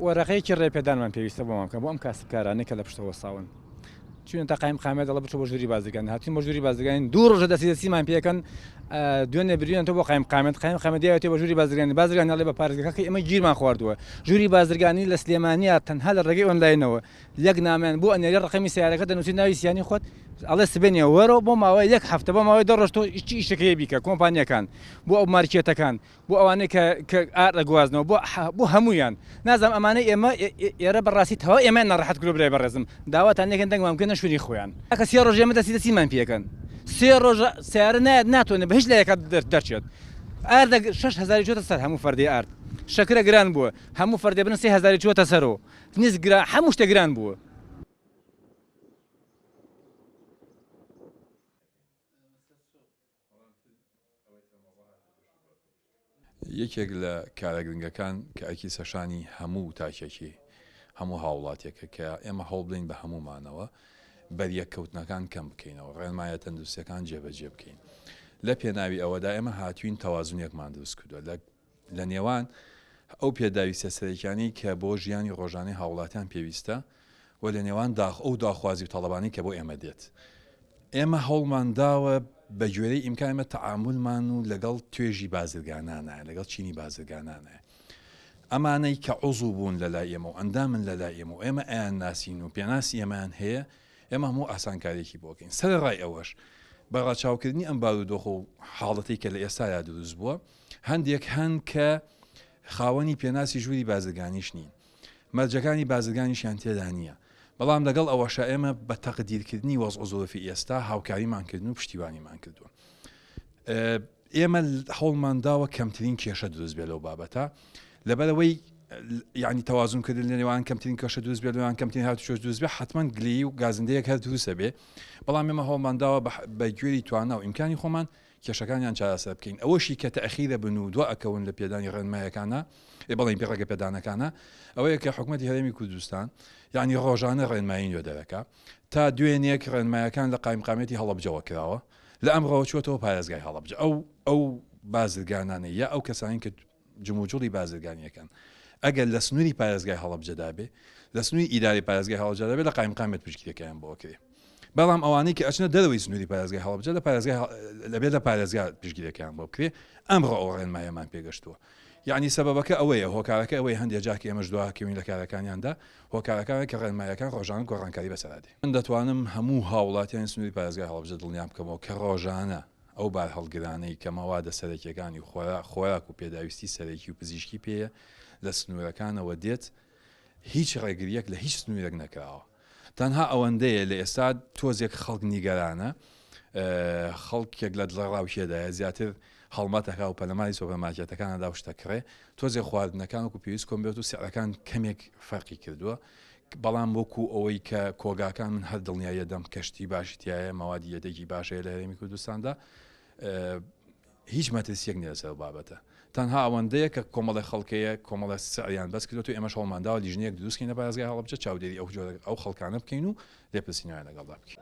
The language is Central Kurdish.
وەرەقەیەکی ڕێپێدانمان پێویستە بۆمان بکەن بۆ ئەم کاسبکارانەی کە لە پشتەوە وەستاون. چوینە تا قایمقامیەت دەڵێ بچۆ بۆ ژووری بازرگانی هاتوین بۆ ژووری بازرگانی دوو ڕۆژە دەستی دەستیمان پێکەن دوێنێ بریان تۆ بۆ قایمقامیەت قایمقامیەت دیاوێتێ بۆ ژووری بازرگانی بازرگانی ئەڵێ بە پارێزگاکە ئێمە گیرمان خواردووە ژووری بازرگانی لە سلێمانیا تەنها لە ڕێگەی ئۆنلاینەوە یەک نامیان بۆ ئەنێری ڕقەمی سیارەکە دەنووسی ناوی سیانی خۆت ئەڵێ سبێنێ وەرەوە بۆ ماوەی یەک هەفتە بۆ ماوەی دە ڕۆژ تۆ چی ئیشەکەی بیکە کۆمپانیەکان بۆ ئەو مارکێتەکان بۆ ئەوانەی کە کە ئارد ئەگوازنەوە بۆ بۆ هەموویان نازانم ئەمانەی ئێمە ئێرە بەڕاستی تەواو ئێمەیان ناڕەحەت کردوە برای بەڕێزم داواتان لێکەن دەنگمان بکەنە شوێنی خۆیان کاکە سێ ڕۆژ ئێمە دەستی دەستیمان پێکەن سێ ڕۆژە سەیارە نایەت ناتوانێت بە هیچ لایەکا دەرچێت ئاردە شەش هەزاری چۆتە سەر هەموو فەردەی ئارد شەکرە گران بووە هەموو فەردێ بن 3000 چۆتە سەرەوە نیز گران هەموو شتێک گران بووە. یەکێک لە کارە گرنگەکان کە ئەرکی سەرشانی هەموو تاکێکی هەموو هاوڵاتیەکە کە ئێمە هەوڵ بدەین بە هەموومانەوە بەریەککەوتنەکان کەم بکەینەوە ڕێنمایە تەندروستیەکان جێبەجێ بکەین لە پێناوی ئەوەدا ئێمە هاتوین تەوازنێکمان دروست کردووە لە لە نێوان ئەو پێداویستیە سەرەکیانەی کە بۆ ژیانی ڕۆژانەی هاوڵاتیان پێویستە و لە نێوان داخ ئەو داخوازی و تەڵەبانەی کە بۆ ئێمە دێت. ئێمە هەوڵمان داوە بە گوێرەی ئیمکان ئێمە تەعامولمان و لەگەڵ توێژی بازرگانانە، لەگەڵ چینی بازرگانانە. ئەمانەی کە عوزو بوون لە لای ئێمە و ئەندامن لە لای ئێمە و ئێمە ئەیانناسین و پێناسی ئێمەیان هەیە، ئێمە هەموو ئاسانکارییەکی بۆ ئەکەین. سەرەڕای ئەوەش بە ڕەچاوکردنی ئەم بارودۆخ و حاڵەتەی کە لە ئێستایا دروست بووە، هەندێک هەن کە خاوەنی پێناسی ژووری بازرگانیش نین، مەرجەکانی بازرگانیشیان تێدا نییە، بەڵام لەگەڵ ئەوەشا ئێمە بە تەقدیرکردنی وەزع و زروفی ئێستا هاوکاریمان کردن و پشتیوانیمان کردوون. ئێمە هەوڵمان داوە کەمترین کێشە دروست بێت لەو بابەتە، لەبەرئەوەی یعنی تەوازن کردن لە نێوان کەمترین کێشە دروست بێت لەوان کەمترین هاتوچۆش دروست بێت حتمما گلەیی و گازندەیەک هەر دروستە بێ، بەڵام ئێمە هەوڵمان داوە بە گوێری توانا و ئیمکانی خۆمان کێشەکانیان چارەسەر بکەین، ئەوەشی کە تەئخیر ئەبن و دوا ئەکەون لە پێدانی ڕێنمایەکانا، ئێ بەڵێ پێ ڕێگەپێدانەکانا، ئەوەیە کە حکومەتی هەرێمی کوردستان یانی ڕۆژانە ڕێنمایی نوێ دەرەکا، تا دوێنێک ڕێنمایەکان لە قایمقامیەتی هەڵەبجەوە کراوە، لە ئەمڕۆوە چووەتەوە پارێزگای هەڵەبجە، ئەو ئەو بازرگانانەی یا ئەو کەسانەی کە جموجوڵی بازرگانی ئەکەن ئەگەر لە سنووری پارێزگای هەڵەبجەدا بێ لە سنووری ئیداری پارێزگای هەڵەبجەدا بێ لە قایمقامیەت پشتگیریەکەیان بۆ ئەکرێ بەڵام ئەوانەی کە ئەچنە دەرەوەی سنووری پارێزگای هەڵەبجە لە پارێزگای لەبێت لە پارێزگا پشتگیریەکەیان بۆ بکرێ ئەمڕۆ ئەو ڕێنمایەمان پێگەشتووە یعنی سەبەبەکە ئەوەیە هۆکارەکە ئەوەی هەندێک جار کە ئێمەش دواکەوین لە کارەکانیاندا هۆکارەکان کە ڕێنمایەکان ڕۆژانە گۆڕانکاری بەسەرا دێ من دەتوانم هەموو هاوڵاتیانی سنووری پارێزگای هەڵەبجە دڵنیا بکەمەوە کە ڕۆژانە ئەو بارهەڵگرانەی کە مەوادە سەرەکیەکانی خۆراک و پێداویستی سەرەکی و پزیشکی پێیە لە سنوورەکانەوە دێت، هیچ ڕێگرییەک لە هیچ سنوورێک نەکراوە. تەنها ئەوەندەیە لە ئێستا تۆزێک خەڵک نیگەرانە، خەڵکێک لە دڵەڕاوکێدایە، زیاتر هەڵمەت ئەکا و پەلەماری سۆپەرمارکێتەکان ئەدا و شتە کڕێ، تۆزێک خواردنەکان وەکو پێویست کۆم بێت و سعرەکان کەمێک فەرقی کردووە. بەڵام وەکو ئەوەی کە کۆگاکان من هەر دڵنیاییە دەم کە شتی باشی تایە مەوادی یەدەگی باش هەیە لە هەرێمی کوردستاندا هیچ مەترسیەک نیە لەسەر بابەتە تەنها ئەوەندەیە کە کۆمەڵی خەڵکەیە کۆمەڵە سعریان بەس کردوە و ئێمەش هەوڵمانداوە لیژنەیەک دروستکەین لە پارێزگای هەڵەبجە چاودێری ئەو جۆرە ئەو خەڵکانە بکەین و لێپرسینەوەیان لەگەڵدا بکەین.